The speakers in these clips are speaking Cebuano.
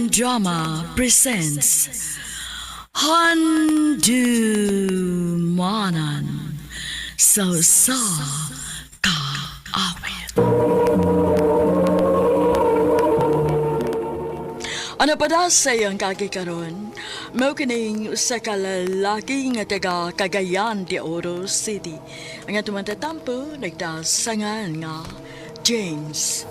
Crime Drama presents Handumanan sa sa kaawit. Ano pa da sa iyang kagikaron? Mao kining usa ka lalaki nga taga Cagayan de Oro City. Ang atong tatampo nagdasangan nga James.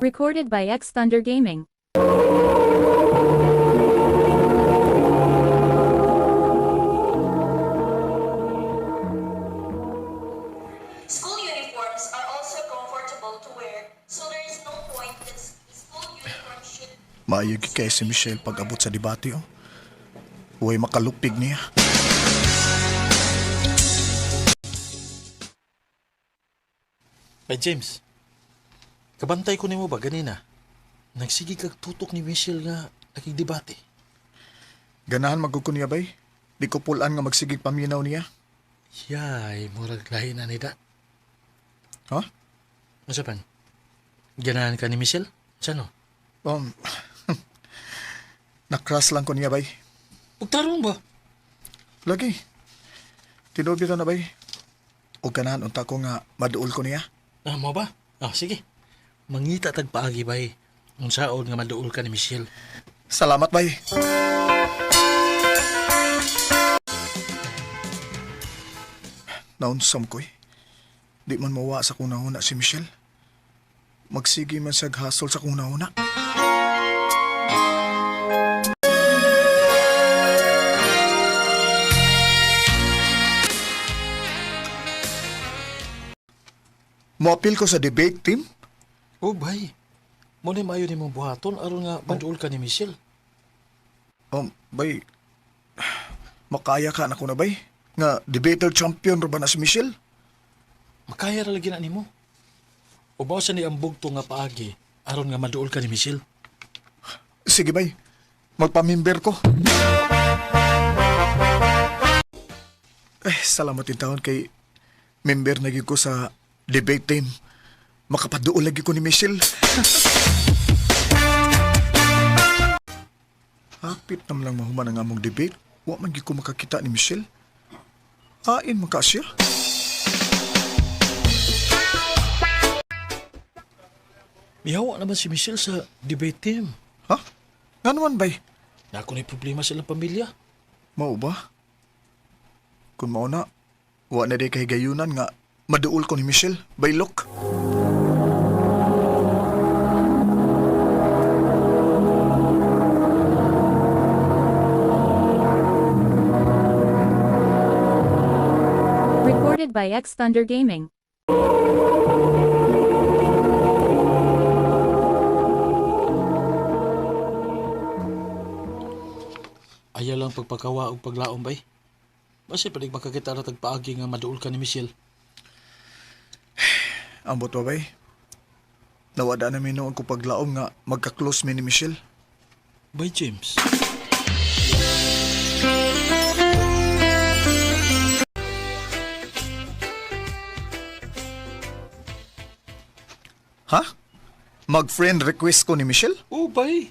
Recorded by X Thunder Gaming. School uniforms are also comfortable to wear, so there is no point that school uniform should Maayo gyud kay si Michelle pag-abot sa debate, oh. Uy, makalupig niya. Ay, James. Kabantay ko nimo ba ganina? Nagsige kag tutok ni Michelle nga nakigdebate. Ganahan magud ko niya, bay. Di ko pulan nga magsigig paminaw niya. Yay, murag lahi na nida. Ha? Unsa pan? Ganahan ka ni Michelle? Sa no? Um, na-crush lang ko niya, bay. Ug tarong ba? Lagi. Tinuod bitaw na, bay. O ganahan unta ko nga maduol ko niya. Ah, mo ba? Ah, sige. Mangita tag paagi bay. Unsaon nga maduol ka ni Michelle. Salamat, bay. Naunsam ko eh. Di man mawa sa kunahuna si Michelle. Magsige man siya hasol sa kunahuna. Moapil ko sa debate team. Oh, bay. Mo ni maayo nimong buhaton aron nga maduol ka ni Michelle. Bay, makaya ka na ko na, bay. Nga debater champion ra ba na si Michelle? Makaya ra lagi na nimo. Ubaw sa ni ang bugto nga paagi aron nga maduol ka ni Michelle. Sige, bay. Magpamimber ko. Eh, salamat din taon kay member na gyud ko sa debate team. Makapaduol lagi ko ni Michelle. Hapit naman lang mahuman ang among debate. Wa man gyud ko makakita ni Michelle. Ain man ka siya. Mihawa naman si Michelle sa debate team. Ha? Nga naman, bay? Na ako na problema sa ilang pamilya. Mao ba? Kung mao na, wa na day kahigayunan nga maduol ko ni Michelle. Baylok. Recorded by X Thunder Gaming. Ayaw lang pagpakawa og paglaom bay. Basi panig makakita ra tag paagi nga maduol ka ni Michelle. Ambot ba, bay? Nawada na mi noon ko paglaom nga magka-close mi ni Michelle. Bay James. Ha? Mag-friend request ko ni Michelle? Oh, bay.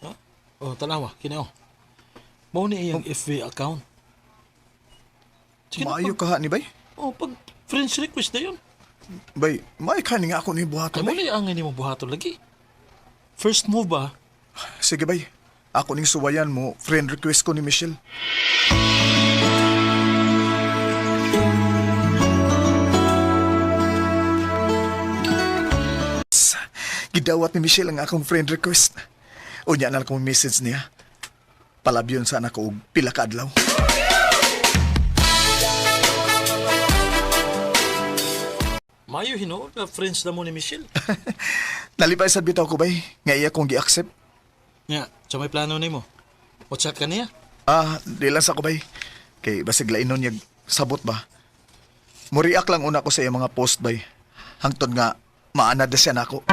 Ha? Oh, tanawa kini oh. Mao ni iyang FB account. Sige na, Maayo pag, ka ha ni bay? oh, pag friends request na yun. Bay, maayo ka ni nga ako ni buhaton, Kay mo bay. ni ang nimo buhaton lagi. First move ba? Sige, bay. Ako ning suwayan mo, friend request ko ni Michelle. Gidawat ni Michelle ang akong friend request. Unya na lang akong message niya. Palabyon sana ko og pila ka adlaw. Maayo hinuon nga friends na mo ni Michelle. Nalipay sa bitaw ko bay, nga iya kong gi-accept. Nga, sa may plano nimo. WhatsApp ka niya? Ah, di lang sa ko bay. Kay basig lainon niya sabot ba. Muriak lang una ko sa iya mga post bay. Hangtod nga maanad na siya nako.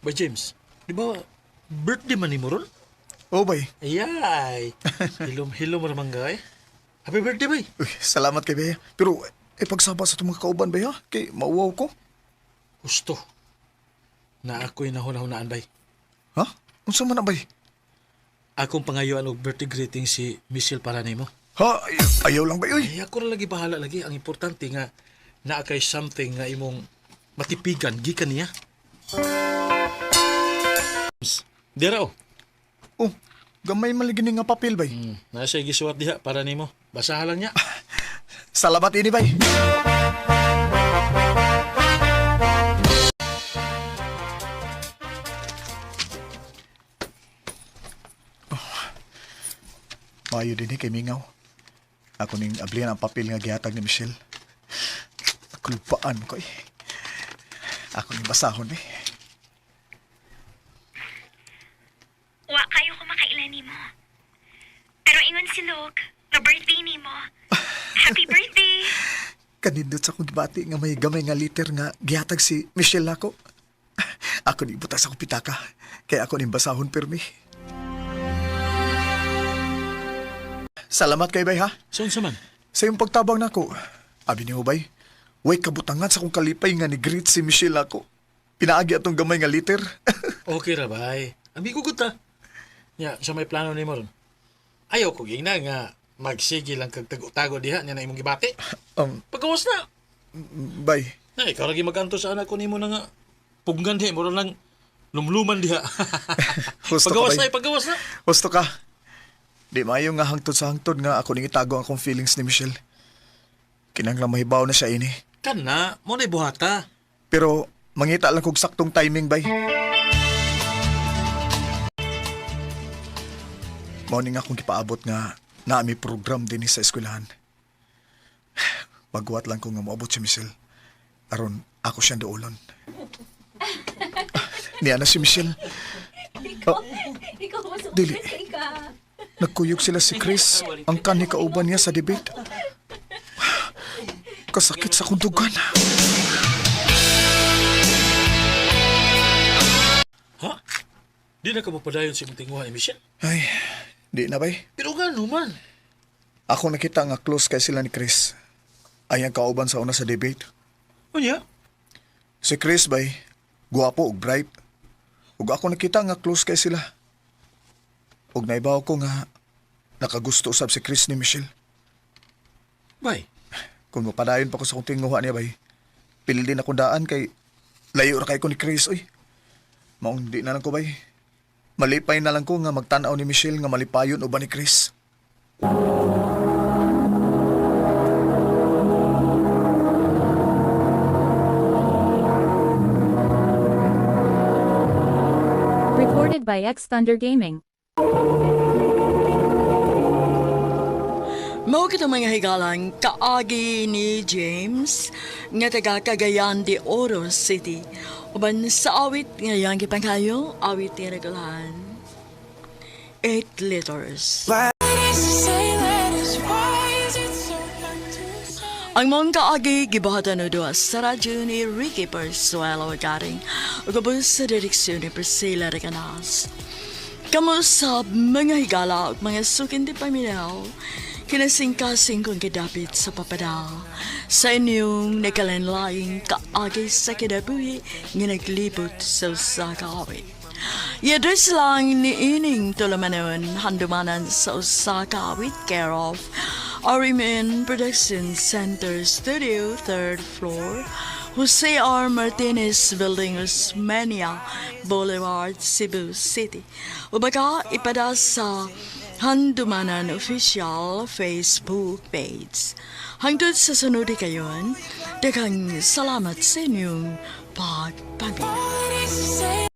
Bay James, di ba birthday man nimo ron? Oh, bay. Ayay. Hilom-hilom ra man gay. Happy birthday, bay. Uy, salamat kay bay. Pero, pagsaba sa itong mga kauban, bay, ha? Kay mauwaw ko. Gusto. Na ako'y nahuna-hunaan, bay. Ha? Unsa man na, bay? Akong pangayuan og birthday greeting si Michelle para nimo. Ha? Ayaw lang, bay, uy. Ay, ako ra lagi bahala lagi. Ang importante nga naa kay something nga imong matipigan gikan niya. Dira oh. Oh, gamay man lagi ni nga papel, bay. Naa siya gisuwat diha para nimo. Basahan lang niya. Salamat ini, bay. Oh, maayo din eh kay Mingaw. Ako ning ablihan ang papel nga gihatag ni Michelle. Kulpaan ko eh. Ako ning basahon eh. Wa kayo ko makaila nimo. Pero ingon si Luke, nga birthday nimo. Happy birthday! Kanindot sa akong gibati nga may gamay nga liter nga gihatag si Michelle nako. Ako ni butas akong pitaka. Kaya ako ning basahon pirmi. Salamat kay bay ha. So unsa man? Sa iyong pagtabang nako. Abi nimo bay, way kabutangan sa akong kalipay nga ni greet si Michelle nako. Pinaagi atong gamay nga liter. Okay ra bay. Amigo gud ta. Nya, sa may plano nimo ron. Ayaw ko gingna nga magsige lang kag tago-tago diha nya na imong gibati. Pagawas na. Bay, Na ikaw lagi maganto sa anak ko nimo na nga pugnan diha mo lang lumluman diha. Husto ka, Pagawas bay. na, pagawas na. Husto ka. Di maayo nga hangtod sa hangtod nga ako ning itago ang akong feelings ni Michelle. Kinahanglan mahibaw na siya ini. Kana, mo na buhata. Pero mangita lang kog saktong timing bay. Mao ni nga akong gipaabot nga naa mi program dinhi sa eskwelahan. Magwat lang ko nga moabot si Michelle. Aron ako siyang duolon. Niya na si Michelle. Oh, dili. Nagkuyog sila si Chris, ang kani kauban niya sa debate. Kasakit sa kundugan. Ha? Di na ka mapadayon sa imong tinguha ni Michelle. Ay, di na bay. Pero nga naman. Ako nakita nga close kay sila ni Chris. Ay ang kauban sa una sa debate. Unya? Si Chris bay, guwapo ug bright. Ug ako nakita nga close kay sila. Ug naibaw ko nga nakagusto usab si Chris ni Michelle. Bay, Kung mapadayon pa ko sa kong tinguha niya bay, pili din akong daan kay layo ra kay ko ni Chris oy. Maong di na lang ko bay. Malipay na lang ko nga magtan-aw ni Michelle nga malipayon uban ni Chris. Recorded by X Thunder Gaming. Mao kita mga higalang kaagi ni James nga taga Cagayan de Oro City. Uban sa awit nga iyang gipanghayo, awit ni Regalahan. 8 letters. Ang mong kaagi gibuhatan o duha sa radyo ni Ricky Persuelo Garing ug ubos sa direksyon ni Priscilla Recanas. Kamusab mga higala ug mga sukin di paminaw, kinasingkasing kong gidapit sa papada. Sa inyong nakalanlaing kaagi sa kinabuhi nga naglibot sa usa ka awit. I-address lang ni ining tulamanon handumanan sa usa ka awit care of RMN Production Center Studio, 3rd floor, Jose R. Martinez Building, Osmeña Boulevard, Cebu City. O baka ipada sa Handumanan Official Facebook page. Hangtod sa sunod kayon, daghang salamat sa inyong pagpamilya.